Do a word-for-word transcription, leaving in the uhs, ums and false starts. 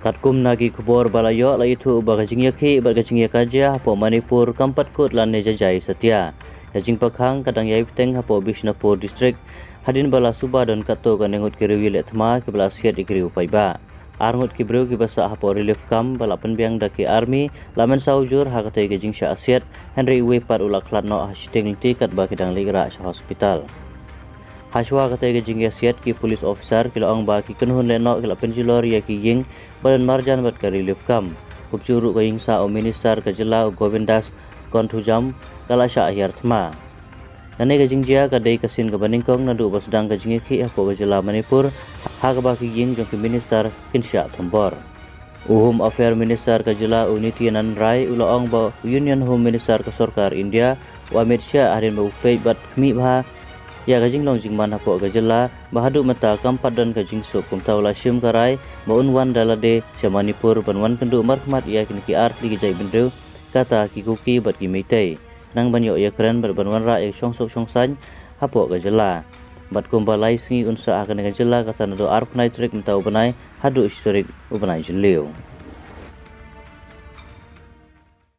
Katkum na ki khubor ba la ïoh, la ïathuh ba ka jingïakhih bad ka jingïakajia hapoh Manipur kam pat kut lane jajai satia. Ka jingpang khang ka dang ïai bteng hapoh Bishnupur District hadien ba la suba don katto katne ngut ki riew ïaleh thma kiba la siat ïa ki riew paidbah. Ar ngut ki briew kiba sah hapoh relief camp ba la pynbiang da ki army la mynsaw jur ha katei ka jingshah siat, hynrei uwei pat u la khlad noh ha shiteng lynti katba ki dang leit rah sha hospital. Hashwa katei ka jingïasiat, ki police officer ki la ong ba ki kynhun lehnoh ki la pynjulor ïa ki ïing ba don marjan bad ka relief camp. Kumjuh ruh ka ïingsah u Minister ka jylla u Govindas Kothujam ka la shah hiar thma. Kane ka jingjia ka dei ka sien kaba nyngkong naduh ba sdang ka jingïakhih hapoh ka jylla Manipur, ha kaba ki ïing jong ki minister kin shah thombor. U Home Affair Minister ka jylla u Nityanand Rai u la ong ba u Union Home Minister ka sorkar India u Amit Shah hadien ba u peit bad khmih bha ïa ka jinglong jingman hapoh ka jylla ba haduh mynta kam pat don ka jingsuk. Kumta u la shim ka rai ba un wan da lade sha Manipur ban wan kynduh markhmat ïa kine ki artylli ki jaitbynriew, kata ki Kuki bad ki Meitei, khnang ban ïoh ïakren bad ban wanrah ïa ka shongsuk shongsaiñ hapoh ka jylla. Bad kumba lai sngi un sah ha kane ka jylla, kata naduh arphew khyndai tarik mynta u bnai haduh shi tarik u bnai Jylliew.